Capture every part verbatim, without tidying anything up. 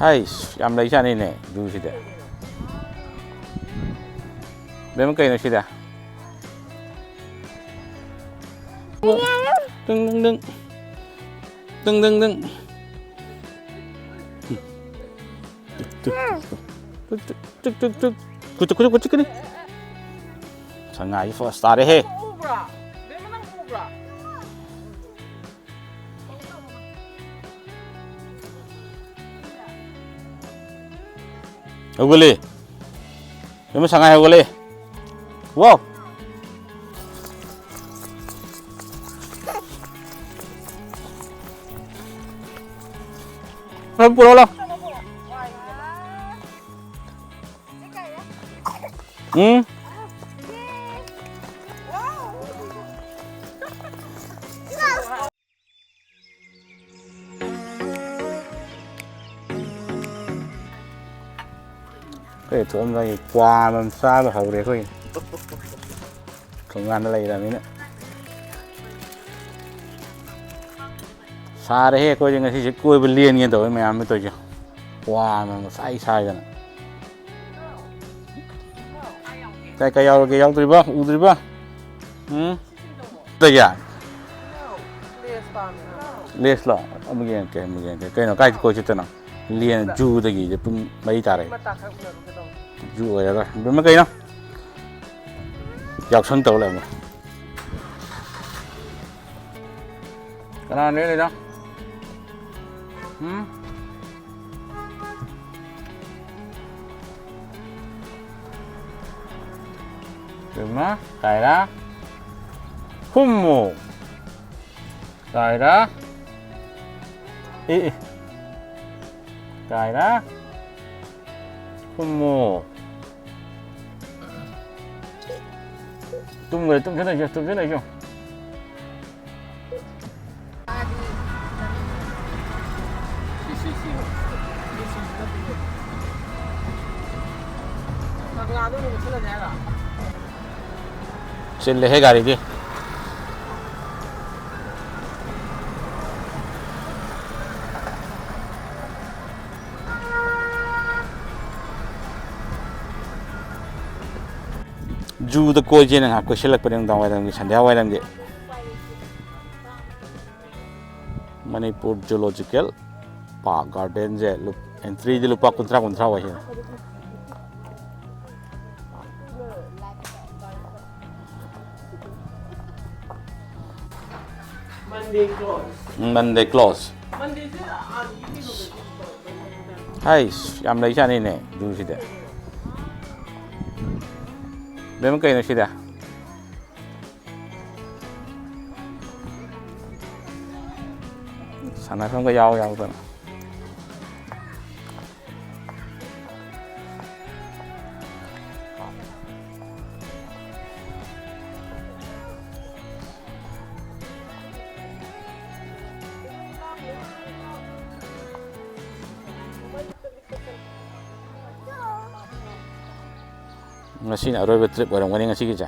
ꯍꯩꯁ, ꯌꯥꯝ ꯂꯩꯖꯥꯠꯅꯤꯅꯦ ꯖꯨꯁꯤꯗ꯫ ꯕꯦꯝꯃ, ꯀꯩꯅꯣ ꯁꯤꯗ? ꯇꯨꯡ, ꯇꯨꯡ, ꯇꯨꯡ꯫ ꯇꯨꯡ, ꯇꯨꯡ, ꯇꯨꯡ꯫ ꯇꯨꯛ, ꯇꯨꯛ, ꯇꯨꯛ꯫ ꯀꯨꯠ, ꯀꯨꯠ, ꯀꯨꯠ, ꯀꯨꯠ꯫ ꯁꯉꯥꯏꯁꯤ ꯐꯥꯔꯁ ꯇꯥꯔꯦꯍꯦ꯫ ꯎꯕ꯭ꯔꯥ? ꯕꯦꯝꯃ, ꯅꯪ ꯎꯕ꯭ꯔꯥ? ꯍꯧꯒꯠꯂꯦ꯫ ꯕꯦꯝꯃ, ꯁꯉꯥꯏ ꯍꯧꯒꯠꯂꯦ꯫ ꯋꯥꯎ꯫ ꯄꯨꯔꯛꯑꯣ ꯂꯥꯎ꯫ ꯎꯝ꯫ ꯑꯩꯈꯣꯏ ꯊꯣꯛꯑꯝꯗꯥꯏꯒꯤ ꯀ꯭ꯋꯥ ꯑꯃꯃꯝ ꯆꯥꯕ ꯍꯧꯔꯦ ꯑꯩꯈꯣꯏ꯫ ꯊꯣꯡꯒꯥꯟꯗ ꯂꯩꯔꯕꯅꯤꯅ꯫ ꯁꯥꯔꯦꯍꯦ, ꯑꯩꯈꯣꯏꯁꯦ ꯉꯁꯤꯁꯦ ꯀꯣꯏꯕ ꯂꯦꯟꯒꯦ ꯇꯧꯋꯦ ꯃꯌꯥꯝ ꯇꯧꯔꯤꯁꯦ꯫ ꯀ꯭ꯋꯥ ꯑꯃꯃꯝ ꯉꯁꯥꯏ ꯁꯥꯏꯗꯅ꯫ ꯀꯥꯏ ꯀꯥꯏ ꯌꯥꯎꯔꯒꯦ? ꯌꯥꯎꯗ꯭ꯔꯤꯕ? ꯎꯗ꯭ꯔꯤꯕ? ꯎꯝ? ꯂꯩꯌꯦ? ꯂꯦꯁ ꯄꯥꯝꯃꯦ꯫ ꯂꯦꯁꯂꯣ? ꯑꯃꯨꯛ ꯌꯦꯡꯉꯛꯀꯦ, ꯑꯃꯨꯛ ꯌꯦꯡꯉꯛꯀꯦ꯫ ꯀꯩꯅꯣ, ꯀꯥꯏ ꯀꯣꯏ ꯆꯠꯇꯣꯏꯅꯣ? ꯂꯦꯟ ꯖꯨꯗꯒꯤꯗꯤ ꯄꯨꯡ ꯃꯔꯤ ꯇꯥꯔꯦ꯫ ꯃꯇꯥ ꯈꯔ ꯎꯅꯔꯨꯒꯦ ꯇꯧꯅꯤ꯫ ꯖꯨ ꯑꯣꯏꯔꯔꯣꯏ꯫ ꯕꯦꯝꯃ, ꯀꯩꯅꯣ? ꯌꯥꯎꯁꯪ ꯇꯧ ꯂꯩꯔꯝꯃꯦ꯫ ꯀꯅꯥ ꯂꯦꯜꯂꯤꯅꯣ? ꯎꯝ? ꯕꯦꯝꯃ, ꯀꯥꯏꯔꯥ? ꯍꯨꯝꯃꯨ꯫ ꯀꯥꯏꯔꯥ? ꯑꯦ, ꯑꯦ꯫ ꯀꯥꯏꯔꯥ? ꯍꯨꯝꯃꯨ꯫ ꯇꯨꯝꯈ꯭ꯔꯦ, ꯇꯨꯝꯁꯤꯟꯅꯩꯁꯦ, ꯇꯨꯝꯁꯤꯟꯅꯩꯁꯦ꯫ ꯆꯤꯜꯂꯦꯍꯦ ꯒꯥꯔꯤꯗꯤ꯫ ꯖꯨꯗ ꯀꯣꯏꯁꯦꯅ ꯉꯥꯏꯍꯥꯛ ꯀꯣꯏꯁꯤꯜꯂꯛꯄꯅꯦ, ꯅꯨꯡꯗꯥꯡ ꯋꯥꯏꯔꯝꯒꯤ, ꯁꯟꯙ꯭ꯌꯥ ꯋꯥꯏꯔꯝꯒꯤ꯫ ꯃꯅꯤꯄꯨꯔ ꯖꯨꯂꯣꯖꯤꯀꯦꯜ ꯄꯥꯔꯛ ꯒꯥꯔꯗꯦꯟꯁꯦ ꯑꯦꯟꯇ꯭ꯔꯤꯗꯤ ꯂꯨꯄꯥ ꯀꯨꯟꯊ꯭ꯔꯥ, ꯀꯨꯟꯊ꯭ꯔꯥ ꯑꯣꯏ ꯁꯤꯅꯦ꯫ Monday close. ꯎꯝ, Monday close. Mondayꯁꯦ, ꯑꯥ, ꯍꯥꯏꯁ, ꯌꯥꯝ ꯂꯩꯖꯥꯠꯅꯤꯅꯦ ꯖꯨꯁꯤꯗ꯫ ꯕꯦꯝꯃ, ꯀꯩꯅꯣ ꯁꯤꯗ? ꯁꯥꯟꯅꯐꯝꯒ ꯌꯥꯎ ꯌꯥꯎꯗꯅ꯫ ꯉꯁꯤꯅ ꯑꯔꯣꯏꯕ trip ꯑꯣꯏꯔꯝꯒꯅꯤ ꯉꯁꯤꯒꯤꯁꯦ꯫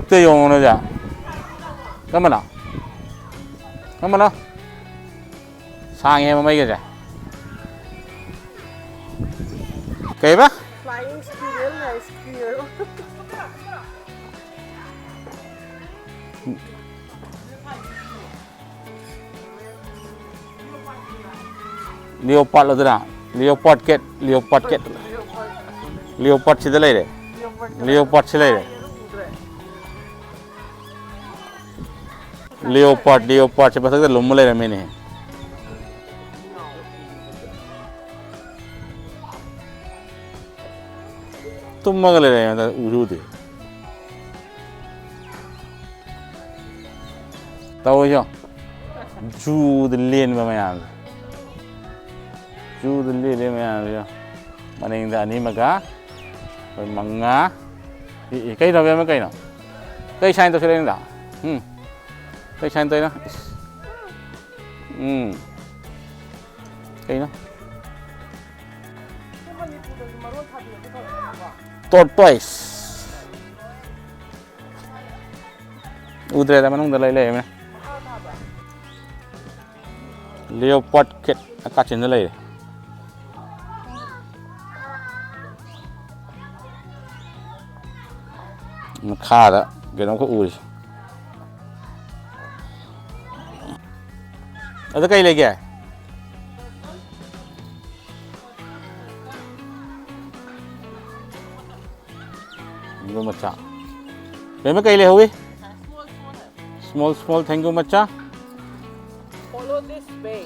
ꯏꯇꯩ ꯌꯦꯡꯉꯨꯅꯦ ꯑꯣꯖꯥ꯫ ꯀꯔꯝꯕꯅꯣ? ꯀꯔꯝꯕꯅꯣ? ꯁꯥꯡꯉꯦ ꯃꯃꯩꯒꯁꯦ꯫ ꯀꯩꯕ? Flying squirrel ꯍꯥꯏ, squirrel꯫ Leopard ꯑꯗꯨꯅ? Leopard cat, leopard cat꯫ Leopard ꯁꯤꯗ ꯂꯩꯔꯦ꯫ Leopard ꯁꯤ ꯂꯩꯔꯦ꯫ Leopard, leopard ꯁꯦ ꯃꯊꯛꯇ ꯂꯨꯝꯃ ꯂꯩꯔꯝꯃꯦꯅꯦ꯫ ꯇꯨꯝꯃꯒ ꯂꯩꯔꯦ, ꯑꯩꯉꯣꯟꯗ ꯎꯁꯨ ꯎꯗꯦ꯫ ꯇꯧꯔꯤꯁꯣ꯫ ꯖꯨꯗ ꯂꯦꯟꯕ ꯃꯌꯥꯝꯁꯦ꯫ ꯖꯨꯗ ꯂꯦꯜꯂꯤ ꯃꯌꯥꯝꯁꯦ꯫ ꯃꯅꯤꯡꯗ ꯑꯅꯤ ꯑꯃꯒ, ꯑꯩꯈꯣꯏ ꯃꯉꯥ꯫ ꯏ, ꯏ, ꯀꯩꯅꯣ, ꯕꯦꯝꯃ, ꯀꯩꯅꯣ? ꯀꯩ sign ꯇꯧꯁꯤꯜꯂꯛꯏꯅꯣ? ꯎꯝ? ꯀꯩ sign ꯇꯧꯔꯤꯅꯣ? ꯏꯁ꯫ ꯎꯝ꯫ ꯀꯩꯅꯣ? ꯁꯤ ꯃꯅꯤꯄꯨꯔꯗꯁꯨ ꯃꯔꯣꯟ ꯊꯥꯕꯤꯔꯗꯤ ꯐꯒꯗꯕꯀꯣ꯫ Tortoise꯫ ꯎꯗ꯭ꯔꯦꯗ, ꯃꯅꯨꯡꯗ ꯂꯩ ꯂꯩꯔꯝꯃꯦ꯫ Leopard cat ꯀꯥꯆꯤꯟꯗ ꯂꯩꯔꯦ꯫ ꯃꯈꯥꯗ ꯀꯩꯅꯣꯝꯈꯛ ꯎꯔꯤ꯫ ꯑꯗ ꯀꯩ ꯂꯩꯒꯦ? ꯊꯦꯡꯒꯨ ꯃꯆꯥ꯫ ꯕꯦꯝꯃ, ꯀꯩ ꯂꯩꯍꯧꯏ? Small, small ꯊꯦꯡꯒꯨ ꯃꯆꯥ꯫ Follow this way.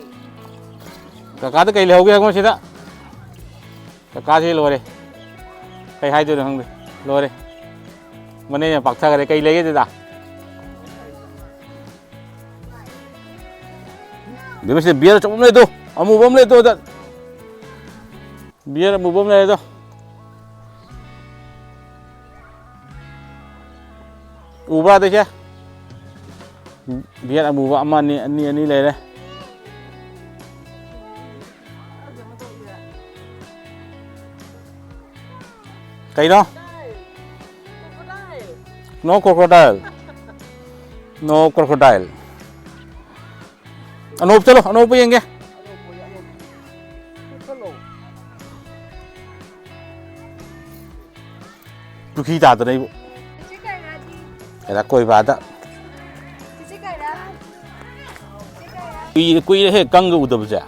ꯀꯀꯥꯗ ꯀꯩ ꯂꯩꯍꯧꯒꯦ ꯍꯪꯉꯣ ꯁꯤꯗ꯫ ꯀꯀꯥꯁꯤ ꯂꯣꯏꯔꯦ꯫ ꯀꯩ ꯍꯥꯏꯗꯣꯏꯅꯣ ꯈꯪꯗꯦ꯫ ꯂꯣꯏꯔꯦ꯫ ꯃꯅꯦ ꯌꯥꯝ ꯄꯥꯛꯊꯈꯔꯦ꯫ ꯀꯩ ꯂꯩꯒꯦ ꯑꯗꯨꯗ? ꯕꯦꯝꯃ, ꯁꯤꯗ bear ꯑꯆꯧꯕ ꯑꯃ ꯂꯩꯗꯣ, ꯑꯃꯨꯕ ꯑꯃ ꯂꯩꯗꯣ ꯑꯗ꯫ Bear ꯑꯃꯨꯕ ꯑꯃ ꯂꯩꯔꯦꯗꯣ꯫ ꯎꯕ꯭ꯔꯥ ꯑꯗꯩꯁꯦ? Bear ꯑꯃꯨꯕ ꯑꯃ, ꯑꯅꯤ, ꯑꯅꯤ, ꯑꯅꯤ ꯂꯩꯔꯦ꯫ ꯀꯩꯅꯣ? No crocodile. No crocodile. ꯑꯅꯣꯞ ꯆꯠꯂꯣ, ꯑꯅꯣꯞꯄ ꯌꯦꯡꯒꯦ꯫ ꯄꯨꯈ꯭ꯔꯤ ꯇꯥꯗꯅ ꯑꯩꯕꯨ꯫ ꯆꯤꯆꯦ ꯀꯩꯔꯥꯗꯤ? ꯑꯦꯔꯥ ꯀꯣꯏꯕꯗ꯫ ꯆꯤꯆꯦ ꯀꯩꯔꯥ? ꯀꯨꯏꯔꯦ, ꯀꯨꯏꯔꯦꯍꯦ ꯀꯪꯒ ꯎꯗꯕꯁꯦ꯫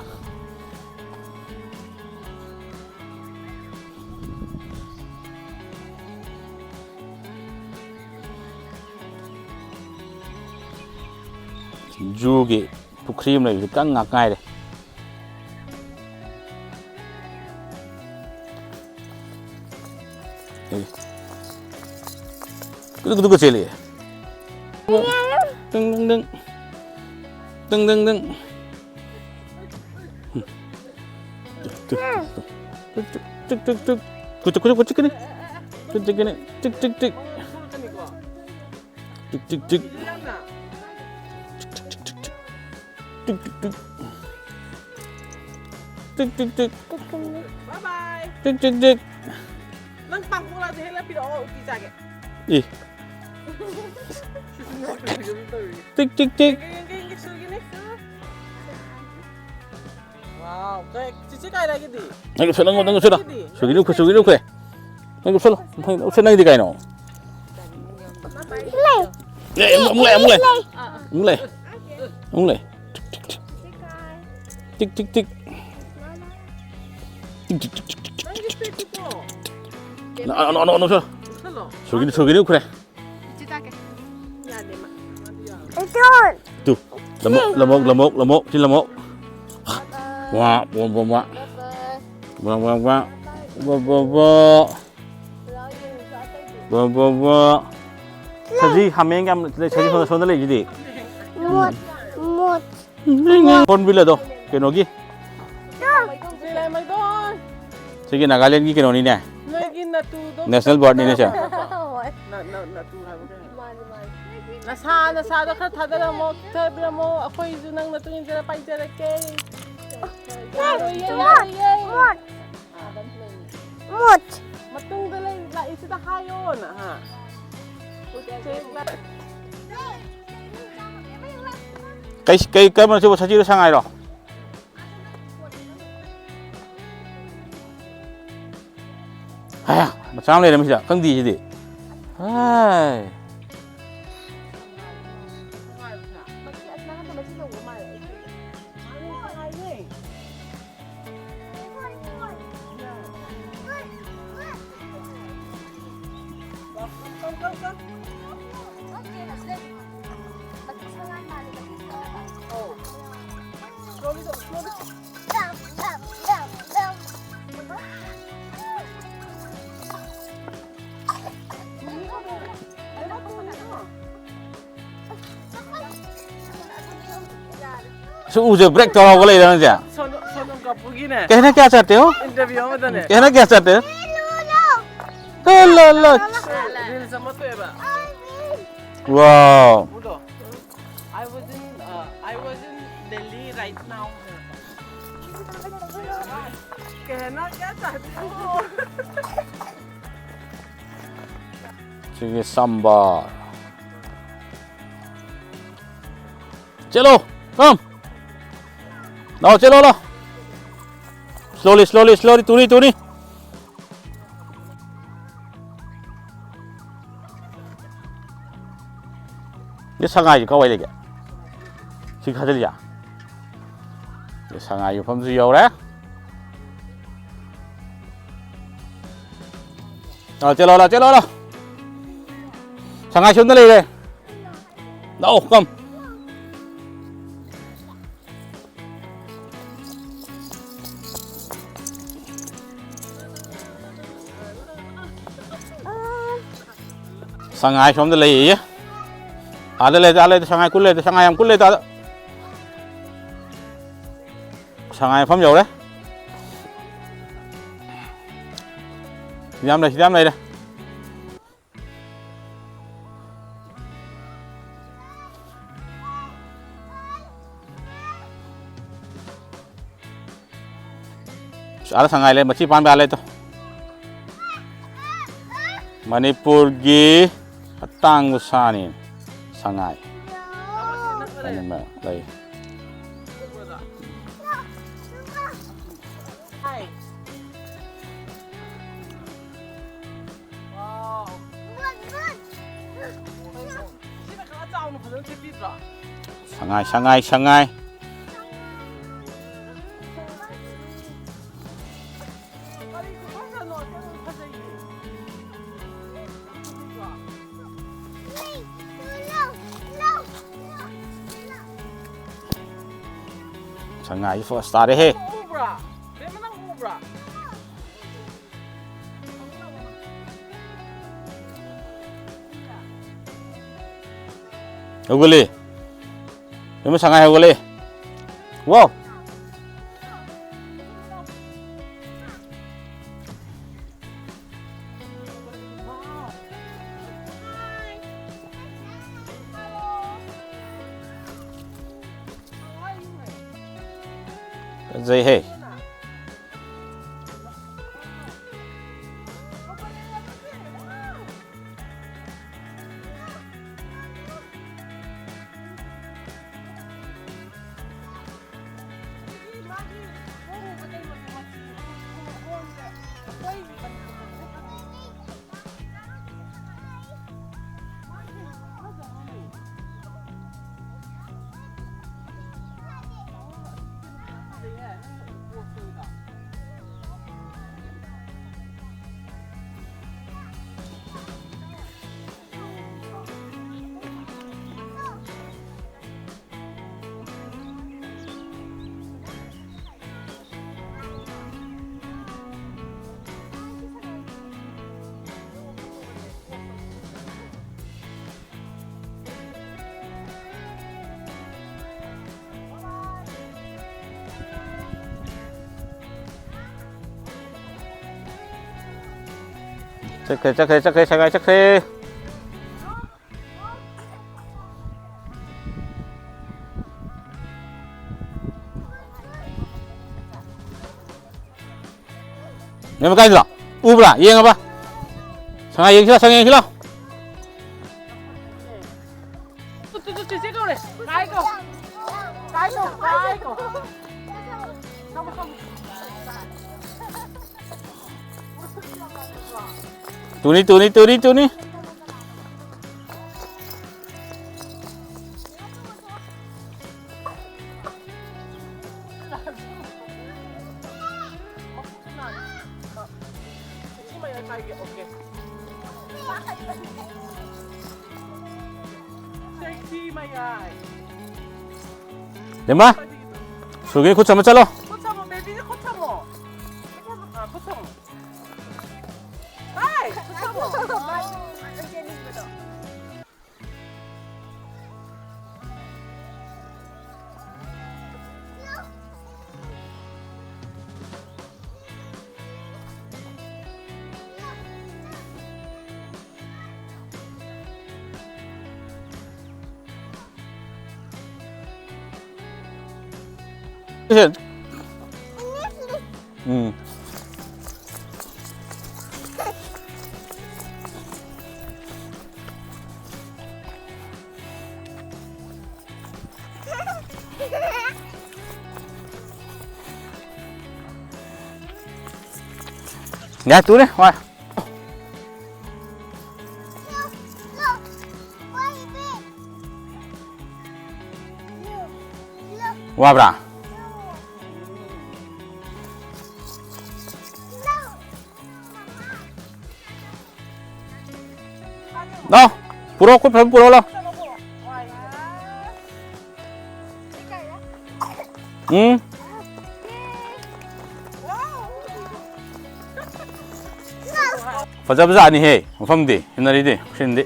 ꯖꯨꯒꯤ ꯄꯨꯈ꯭ꯔꯤ ꯑꯃ ꯂꯩꯕꯁꯦ ꯀꯪ ꯉꯥꯛ ꯉꯥꯏꯔꯦ꯫ ꯑꯦ꯫ ꯀꯨꯗꯨꯛ ꯀꯨꯗꯨꯛꯀ ꯆꯦꯜꯂꯛꯑꯦ꯫ ꯇꯪ, ꯇꯪ, ꯇꯪ꯫ ꯇꯪ, ꯇꯪ, ꯇꯪ꯫ ꯇꯨꯛ, ꯇꯨꯛ, ꯇꯨꯛ꯫ ꯇꯨꯛ, ꯇꯨꯛ, ꯇꯨꯛ, ꯇꯨꯛ꯫ ꯀꯨꯆꯨ, ꯀꯨꯆꯨ, ꯀꯨꯆꯨ ꯀꯅꯤ꯫ ꯀꯨꯆꯨ ꯀꯅꯤ꯫ ꯇꯤꯛ, ꯇꯤꯛ, ꯇꯤꯛ꯫ ꯇꯤꯛ, ꯇꯤꯛ, ꯇꯤꯛ꯫ ꯇꯤꯛ, ꯇꯤꯛ, ꯇꯤꯛ, ꯇꯤꯛ꯫ ꯇꯤꯛ, ꯇꯤꯛ, ꯇꯤꯛ꯫ ꯇꯤꯛ, ꯇꯤꯛ, ꯇꯤꯛ꯫ Bye bye. ꯇꯤꯛ, ꯇꯤꯛ, ꯇꯤꯛ꯫ ꯅꯪ ꯄꯥꯡꯈꯣꯛꯂꯥꯁꯦ ꯍꯦꯛꯂꯛꯄꯤꯔꯛꯑꯣ, ꯎꯇꯤ ꯆꯥꯒꯦ꯫ ꯑꯦ꯫ ꯇꯤꯛ, ꯇꯤꯛ, ꯇꯤꯛ꯫ ꯋꯥꯎ, ꯀꯩ, ꯆꯤꯆꯦ ꯀꯥꯏ ꯂꯩꯒꯦꯗꯤ? ꯅꯪ ꯁꯣ, ꯅꯪ, ꯅꯪ ꯁꯣ꯫ ꯁꯨꯒꯤꯅꯨ, ꯁꯨꯒꯤꯅꯨ, ꯈꯨ꯫ ꯅꯪ ꯁꯣ, ꯅꯪ ꯁꯣ, ꯅꯪꯗꯤ ꯀꯥꯏꯅꯣ? ꯑꯦ, ꯑꯃꯨꯛ ꯂꯩ, ꯑꯃꯨꯛ ꯂꯩ꯫ ꯑꯃꯨꯛ ꯂꯩ꯫ ꯑꯃꯨꯛ ꯂꯩ꯫ ꯇꯤꯛ, ꯇꯤꯛ, ꯇꯤꯛ꯫ ꯇꯤꯛ, ꯇꯤꯛ, ꯇꯤꯛ, ꯇꯤꯛ, ꯇꯤꯛ, ꯇꯤꯛ, ꯇꯤꯛ꯫ ꯅꯪꯒꯤ ꯏꯁꯄꯦꯛꯇꯨꯀꯣ꯫ ꯅ-, ꯑ, ꯑ, ꯑ, ꯑ, ꯁꯣ꯫ ꯂꯧꯁꯜꯂꯣ꯫ ꯁꯨꯒꯤꯅꯨ, ꯁꯨꯒꯤꯅꯨ, ꯈꯨꯔꯦ꯫ ꯏꯆꯦ ꯆꯥꯒꯦ꯫ ꯌꯥꯗꯦ ꯃꯥ꯫ ꯃꯥꯗꯤ ꯌꯥꯔꯣꯏ꯫ ꯏꯆꯣꯟ꯫ ꯇꯨ꯫ ꯂꯃꯣꯛ, ꯂꯃꯣꯛ, ꯂꯃꯣꯛ, ꯂꯃꯣꯛ, ꯁꯤ ꯂꯃꯣꯛ꯫ ꯋꯥ, ꯋꯥ, ꯋꯥ, ꯋꯥ꯫ ꯕꯥꯏ ꯕꯥꯏ꯫ ꯋꯥ, ꯋꯥ, ꯋꯥ꯫ ꯋꯥ, ꯋꯥ, ꯋꯥ꯫ ꯍꯔꯥꯎ ꯌꯦꯡꯉꯨꯆꯣ ꯑꯇꯩꯗꯤ꯫ ꯋꯥ, ꯋꯥ, ꯋꯥ꯫ ꯁꯖꯤ, ꯍꯥꯃꯦꯡ ꯌꯥꯝ ꯂꯩ꯫ ꯁꯖꯤ ꯁꯣꯝꯗ, ꯁꯣꯝꯗ ꯂꯩꯁꯤꯗꯤ꯫ ꯃꯣꯠ, ꯃꯣꯠ꯫ ꯍꯣꯔꯟꯕꯤꯜ ꯑꯗꯣ, ꯀꯩꯅꯣꯒꯤ꯫ ꯂꯩꯃꯩꯗꯣꯟ꯫ ꯁꯤꯒꯤ ꯅꯥꯒꯥꯂꯦꯟꯒꯤ ꯀꯩꯅꯣꯅꯤꯅꯦ꯫ ꯅꯣꯏꯒꯤ ꯅꯇꯨꯗꯣ꯫ National bird ꯅꯤꯅꯦ ꯁꯦ꯫ ꯍꯣꯏ꯫ ꯅ-, ꯅ-, ꯅꯇꯨ ꯍꯥꯏꯕ ꯀꯩꯅꯣ? ꯃꯥꯅꯤ, ꯃꯥꯅꯤ꯫ ꯅꯁꯥ, ꯅꯁꯥꯗꯣ ꯈꯔ ꯊꯥꯗꯔꯝꯃꯣ, ꯊꯥꯗꯔꯝꯃꯣ꯫ ꯑꯩꯈꯣꯏꯁꯨ ꯅꯪ ꯅꯇꯨꯡ ꯏꯟꯖꯔ ꯄꯥꯏꯖꯔꯛꯀꯦ꯫ ꯌꯥꯔꯣꯏꯌꯦ, ꯌꯥꯔꯣꯏꯌꯦ꯫ ꯃꯣꯠ꯫ ꯃꯣꯠ꯫ ꯃꯇꯨꯡꯗ ꯂꯩ, ꯂꯥꯛꯏꯁꯤꯗ ꯍꯥꯏꯌꯣꯅ, ꯍꯥ? ꯀꯩ, ꯀꯩ, ꯀꯔꯝꯕꯅꯣ ꯁꯤꯕꯨ, ꯁꯖꯤꯔꯣ ꯁꯉꯥꯏꯔꯣ? ꯍꯥ, ꯃꯆꯥ ꯑꯃ ꯂꯩꯔꯝꯃꯤꯁꯤꯗ, ꯈꯪꯗꯦ ꯁꯤꯗꯤ꯫ ꯍꯥꯏ꯫ ꯁꯨ ꯎꯁꯦ ꯕ꯭ꯔꯦꯛ ꯇꯧꯔꯒ ꯂꯩꯔꯦ ꯅꯪꯁꯦ꯫ ꯁꯣꯅꯝ, ꯁꯣꯅꯝ ꯀꯥꯄꯨꯔꯒꯤꯅꯦ꯫ कहना क्या चाहते हो? Interview ꯑꯃꯗꯅꯦ꯫ कहना क्या चाहते हो? ला, ला, ला। Reels ꯑꯃ ꯊꯣꯛꯑꯦꯕ꯫ Wow. ꯎꯗꯣ? I was in, uh, I was in Delhi right now. कहना क्या चाहते हो? ꯁꯤꯒꯤ ꯁꯝꯕꯔ꯫ ꯆꯦꯜꯂꯣ꯫ ꯀꯝ꯫ ꯂꯥꯛꯑꯣ, ꯆꯦꯜꯂꯣ, ꯂꯥꯛꯑꯣ꯫ Slowly, slowly, slowly, ꯇꯨꯅꯤ, ꯇꯨꯅꯤ꯫ ꯁꯤ ꯁꯉꯥꯏꯁꯤ ꯀꯋꯥꯏ ꯂꯩꯒꯦ? ꯁꯤ ꯈꯥꯖꯤꯜꯂꯤꯁꯦ? ꯁꯉꯥꯏ ꯌꯣꯛꯐꯝꯁꯨ ꯌꯧꯔꯦ꯫ ꯑ, ꯆꯦꯜꯂꯣ, ꯂꯥꯛꯑꯣ, ꯆꯦꯜꯂꯣ, ꯂꯥꯛꯑꯣ꯫ ꯁꯉꯥꯏ ꯁꯣꯝꯗ ꯂꯩꯔꯦ꯫ ꯂꯥꯛꯑꯣ, come꯫ ꯁꯉꯥꯏ ꯁꯣꯝꯗ ꯂꯩꯌꯦ꯫ ꯑꯥꯗ ꯂꯩꯗ, ꯑꯥ ꯂꯩꯗ, ꯁꯉꯥꯏ ꯀꯨꯜ ꯂꯩꯗ, ꯁꯉꯥꯏ ꯌꯥꯝ ꯀꯨꯜ ꯂꯩꯗ ꯑꯥꯗ꯫ ꯁꯉꯥꯏ ꯃꯐꯝ ꯌꯧꯔꯦ꯫ ꯁꯤꯗ ꯌꯥꯝ ꯂꯩ, ꯁꯤꯗ ꯌꯥꯝ ꯂꯩꯔꯦ꯫ ꯑꯁ, ꯑꯥꯗ ꯁꯉꯥꯏ ꯂꯩ, ꯃꯆꯤ ꯄꯥꯟꯕ ꯑꯥ ꯂꯩ ꯇꯣ꯫ ꯃꯅꯤꯄꯨꯔꯒꯤ ꯑꯇꯥꯡꯕ ꯁꯥꯅꯤ, ꯁꯉꯥꯏ꯫ ꯑꯅꯤꯃꯛ ꯂꯩ꯫ ꯁꯤꯅ ꯈꯔ ꯆꯥꯎꯅ ꯐꯖꯅ ꯊꯦꯠꯄꯤꯗ꯭ꯔꯣ? ꯁꯉꯥꯏ, ꯁꯉꯥꯏ, ꯁꯉꯥꯏ꯫ ꯀꯔꯤ ꯈꯨꯐꯖꯅꯣ, ꯑꯗꯨꯝ ꯐꯖꯩꯌꯦ꯫ ꯁꯉꯥꯏꯁꯤ ꯐꯣꯀꯁ ꯇꯥꯔꯦꯍꯦ꯫ ꯎꯕ꯭ꯔꯥ? ꯕꯦꯝꯃ, ꯅꯪ ꯎꯕ꯭ꯔꯥ? ꯍꯧꯒꯠꯂꯦ꯫ ꯏꯃꯥ ꯁꯉꯥꯏ ꯍꯧꯒꯠꯂꯦ꯫ ꯋꯥꯎ! ꯐꯖꯩꯍꯦ꯫ ꯆꯠꯈ꯭ꯔꯦ, ꯆꯠꯈ꯭ꯔꯦ, ꯆꯠꯈ꯭ꯔꯦ, ꯁꯒꯥꯏ ꯆꯠꯈ꯭ꯔꯦ꯫ ꯅꯦꯝꯃ ꯀꯥꯏꯗꯅꯣ? ꯎꯕ꯭ꯔꯥ? ꯌꯦꯡꯉꯕ? ꯁꯉꯥꯏ ꯌꯦꯡꯁꯤꯂꯥ, ꯁꯉꯥꯏ ꯌꯦꯡꯁꯤꯂꯥ꯫ ꯇꯨ, ꯇꯨ, ꯇꯨ, ꯆꯦꯆꯦ ꯀꯧꯔꯦ꯫ ꯀꯥꯏ ꯀꯣ꯫ ꯀꯥꯏ ꯀꯣ, ꯀꯥꯏ ꯀꯣ꯫ ꯊꯝꯃꯣ, ꯊꯝꯃꯣ꯫ ꯇꯨꯅꯤ, ꯇꯨꯅꯤ, ꯇꯨꯅꯤ, ꯇꯨꯅꯤ꯫ ꯁꯦꯛꯁꯤ ꯃꯌꯥꯏ꯫ ꯂꯦꯝꯕ, ꯁꯨꯒꯤ ꯈꯨꯠ ꯁꯝꯃ ꯆꯠꯂꯣ꯫ ꯈꯨꯠ ꯁꯝꯃꯣ, ꯕꯦꯕꯤꯒꯤ ꯈꯨꯠ ꯁꯝꯃꯣ꯫ ꯑꯥ, ꯈꯨꯠ ꯁꯝꯃꯣ꯫ ꯍꯥꯏ, ꯈꯨꯠ ꯁꯝꯃꯣ꯫ ꯎꯝ꯫ ꯌꯥ, ꯇꯨꯅꯦ, ꯋꯥ꯫ ꯋꯥꯕ꯭ꯔꯥ? ꯂꯥꯎ, ꯄꯨꯔꯛꯑꯣ, ꯈꯨꯠ ꯐꯖꯅ ꯄꯨꯔꯛꯑꯣ, ꯂꯥꯎ꯫ ꯎꯝ꯫ ꯐꯖꯕꯖꯥꯠꯅꯤꯍꯦ, ꯃꯐꯝꯗꯤ, scenery ꯗꯤ, ꯁꯤꯟꯗꯤ꯫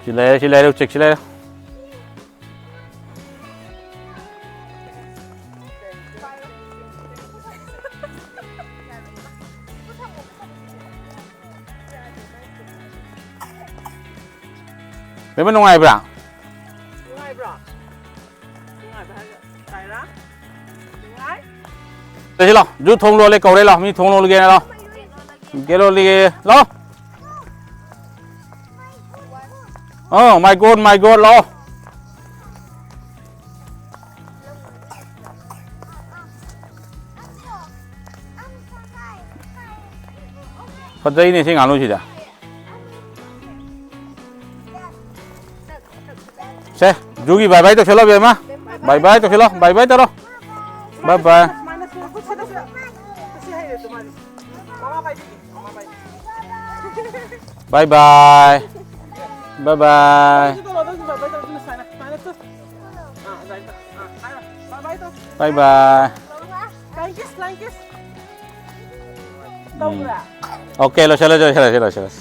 ꯁꯤ ꯂꯩꯔꯦ, ꯁꯤ ꯂꯩꯔꯦ, ꯎꯆꯦꯛ ꯁꯤ ꯂꯩꯔꯦ꯫ ꯕꯦꯝꯃ, ꯅꯨꯡꯉꯥꯏꯕ꯭ꯔꯥ? ꯅꯨꯡꯉꯥꯏꯕ꯭ꯔꯣ? ꯅꯨꯡꯉꯥꯏꯕ ꯍꯥꯏꯒ ꯇꯥꯏꯔꯥ? ꯅꯨꯡꯉꯥꯏ? ꯁꯤ ꯂꯥꯎ, ꯖꯨ ꯊꯣꯡ ꯂꯣꯜꯂꯦ ꯀꯧꯔꯦ, ꯂꯥꯎ, ꯃꯤ ꯊꯣꯡ ꯂꯣꯜꯂꯒꯦꯅ, ꯂꯥꯎ꯫ ꯒꯦꯠ ꯂꯣꯜꯂꯒꯦ, ꯂꯥꯎ꯫ ꯑꯣ, my God, my God, ꯂꯥꯎ꯫ ꯐꯖꯩꯅꯦ ꯁꯤ ꯉꯥꯅꯨꯁꯤꯗ꯫ ꯁꯦ, ꯖꯨꯒꯤ bye bye ꯇꯧꯁꯜꯂꯣ, ꯕꯦꯝꯃ꯫ Bye bye ꯇꯧꯁꯜꯂꯣ, bye bye ꯇꯧꯔꯣ꯫ Bye bye꯫ ꯁꯨꯃꯥꯏꯅ ꯁꯨ-, ꯈꯨꯠ ꯁꯠꯇꯣꯛ-, ꯁꯤ ꯍꯩꯔꯦ ꯑꯗꯨ ꯃꯥꯗꯤ꯫ ꯃꯃꯥ ꯄꯥꯏꯕꯤꯒꯦ, ꯃꯃꯥ ꯄꯥꯏꯕꯤꯒꯦ꯫ Bye bye꯫ Bye bye꯫ ꯑꯗꯨꯁꯨ ꯇꯧꯔꯣ, ꯑꯗꯨꯁꯨ bye bye ꯇꯧꯔꯣ, ꯑꯗꯨꯅ ꯁꯨꯃꯥꯏꯅ, ꯁꯨꯃꯥꯏꯅ ꯇꯨ꯫ ꯑꯥ, ꯑꯗꯨꯃꯥꯏꯅ ꯇꯧ꯫ ꯑꯥ, ꯍꯥꯏꯔꯣ꯫ Bye bye ꯇꯧ꯫ Bye bye꯫ Flying kiss, flying kiss꯫ ꯎꯝ꯫ ꯇꯧꯕ꯭ꯔꯥ? Okay, ꯂꯣꯏꯁꯤꯜꯂꯁꯤ, ꯂꯣꯏꯁꯤꯜꯂꯁꯤ, ꯂꯣꯏꯁꯤꯜꯂꯁꯤ꯫